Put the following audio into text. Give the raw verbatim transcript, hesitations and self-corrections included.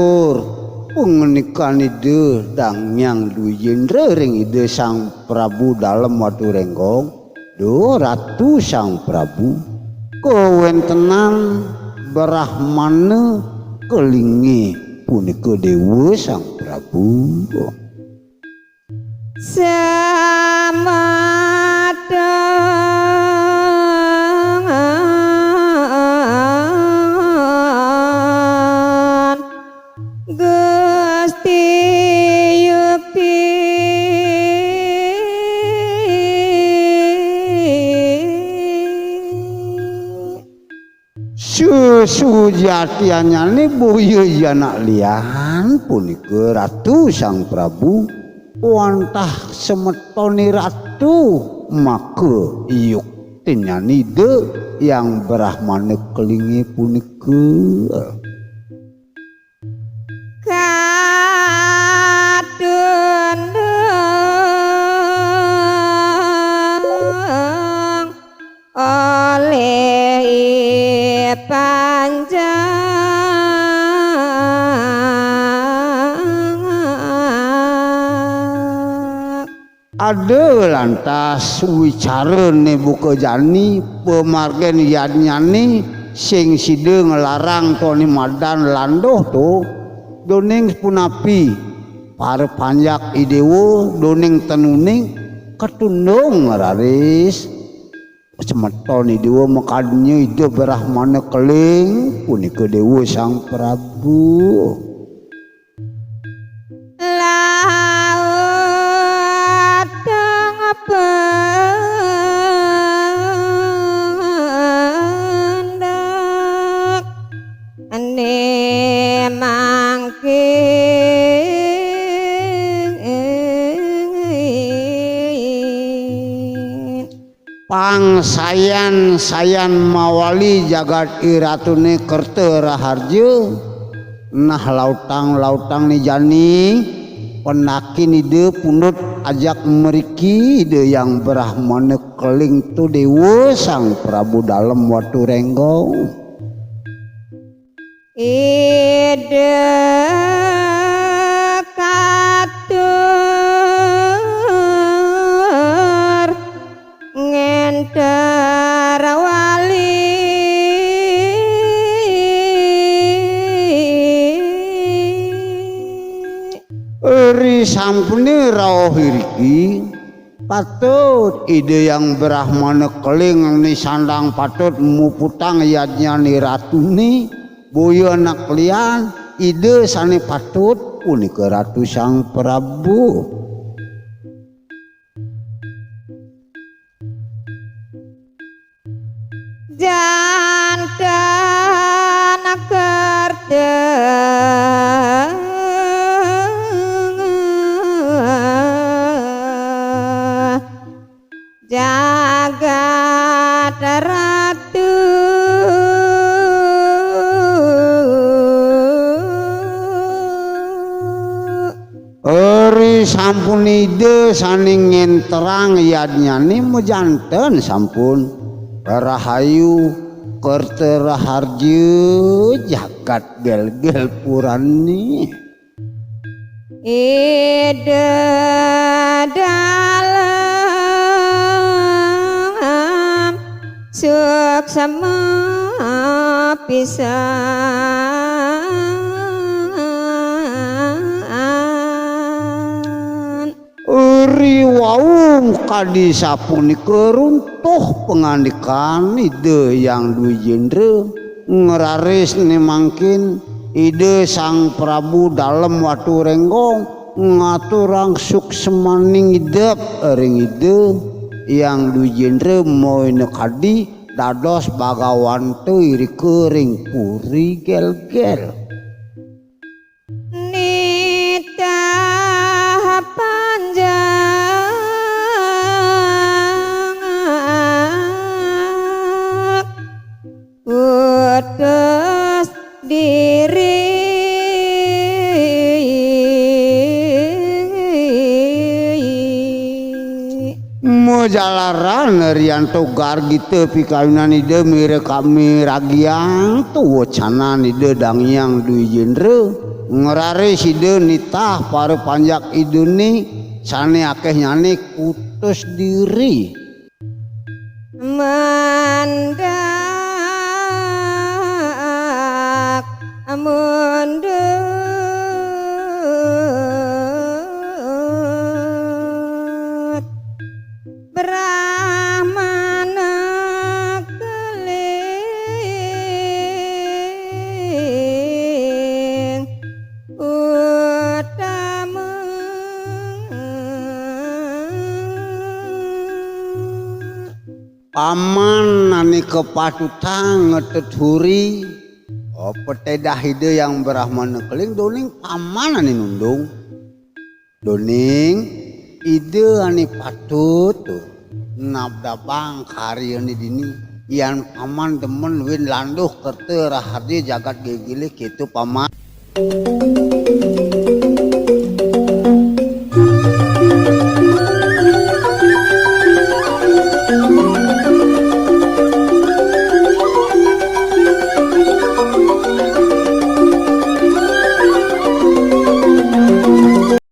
Tur pangandikan Ida Dang Hyang Dwijendra ring Ida Sang Prabu Dalem Waturénggong, "Duh Ratu Sang Prabu, kawéntenan Brahmana Kelingé punika Déwa Sang Prabu." Samadang Gusti Yupi. Sesujatiannyané boya anak lian punika Ratu Sang Prabu, wantah semetoné Ratu maka yuktinnyané Ida Hyang Brahmana Kelingé punika. Katundung olih I Panjang. Ada lantas wicarané buka jani, pamargin yadnyané sing sida nglarang toné madan landuh to, duaning punapi, para panjak I Déwa, duaning tenuning katundung raris. Semeton I Déwa makadnya Ida Brahmana Keling punika Déwa Sang Prabu. Laut tengah pendak ane mangkin. Pang sayan-sayan mawali jagat iratuné Kerta Raharja, nah lautang-lautang né jani, pendakin Ida pundut ajak mriki Ida Hyang Brahmana Keling tu Déwa Sang Prabu Dalem Watu Rénggong. Ida katur ngenter wali. Ri sampuné rauh iriki, patut Ida Hyang Brahmana Keling né sandang patut muputang yadnyané ratuné, boya anak lian, Ida sané patut punika Ratu Sang Prabu. Janten kerta jagat ratu. Ri sampun Ida sané ngenterang yadnyané majanten sampun rahayu kerta raharja jagat gelgel purani. Ida dalem suksma pisan. Ri wau kadi sapunika runtuh pangandikan Ida Hyang Dwijendra, ngraris né mangkin Ida Sang Prabu Dalem Watu Rénggong ngaturang suksmaning idep ring Ida Hyang Dwijendra, mawinan kadi dados bagawanta irika ring puri gelgel. Nitah panjang putus diri. Majalaran rianto gargita pikawinan Ida mira kami ragiang tu wacanan Ida Dang Hyang Dwijendra. Ngraris Ida nitah para panjak Idane sane akehnyané kutus diri. Mendak mundut Brahmana keling utama. Paman ane kapatutang ngetut huri, oh, petedah Ida Hyang Brahmana keling, doning paman ane nundung. Doning Ida ane patut nabdabang karyane dini. Yan paman demen win landuh kerta raharja jagat gegile, keto paman.